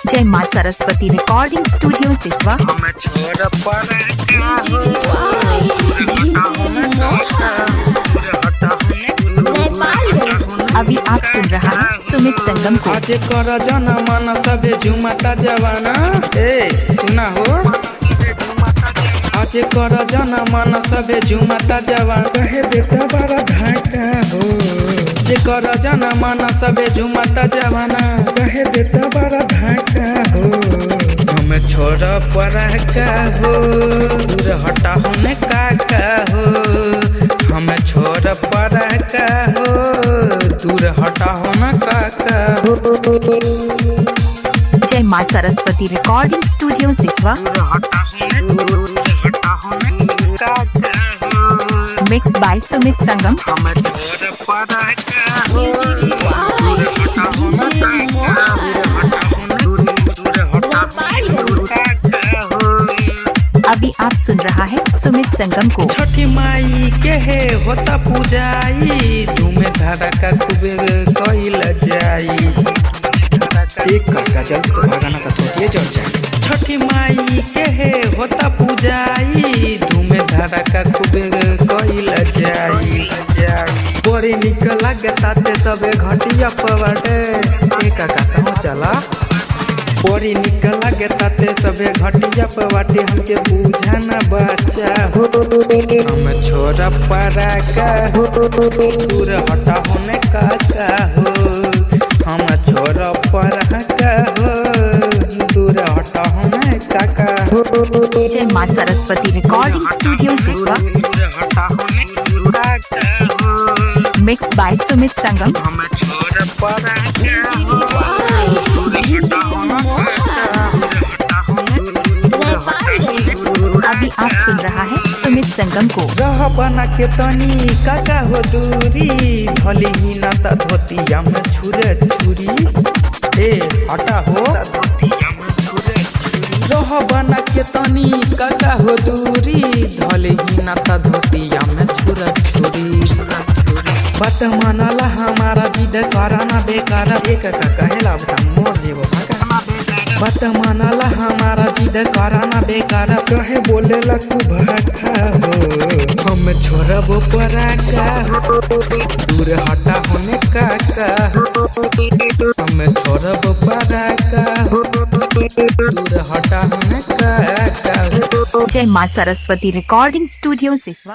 जय माँ Saraswati recording studio सिसवा। अभी आप सुन रहा है सुमित संगम को। आज कर जना मन सबे झुमता जवाना, ए सुना हो। आज कर जना मन सबे झुमता जवान, कहे देता बड़ा धाका हो। जे कर जना मन सबे झुमता जवाना, कहे देता बड़ा धाका हो। हम छोड़ परा का हो, दूर हटा होने का हो। हम छोड़ परा का हो, दूर हटा होना का हो। जय माँ सरस्वती रिकॉर्डिंग स्टूडियो सिसवा। Mix by Sumit Sangam. अभी आप सुन रहा है सुमित संगम को। छठी माई के हे होता पूजाई, धूमे धड़का खूबे कइल जाई। एक काका जल्दी से भागाना था, छोटिए चढ़ जाए। छठी माई के हे होता पूजाई, धूमे धड़का खूबे कइल जाई। बड़ी निक लागता ते सबे घटिया पवाटे, ए काका कहाँ चला। बड़ी निक लागता ते सबे घटिया पवाटे, हमके बुझा न बच्चा हो। हम छोरा परा का हो, दूर हटा होने का हो। हम छोरा परा का हो, दूर हटा होने का हो। जय माँ Saraswati recording studio Siswa. Mix by Sumit Sangam. अभी आप सुन रहा है सुमित संगम को। रह बना के तनी काका हो दूरी, भली ही ना त धोतिया में छुरे छुरी। ए हटा हो, रह बना के तनी काका हो दूरी, धली ही ना त धोतिया में छुरे छुरी। बात मानला हमारा जिद कराना बेकार, ए काका कहेला अब त मोर जीवो भागा। बात मानला हमारा जिद कराना बेकार, कहे बोलेला कु भाखा हो। हम छोड़बो परा का हो, दूर हटा होने का हो। हम छोड़बो परा का हो, दूर हटा होने का हो। जय माँ सरस्वती रिकॉर्डिंग स्टूडियो सिसवा।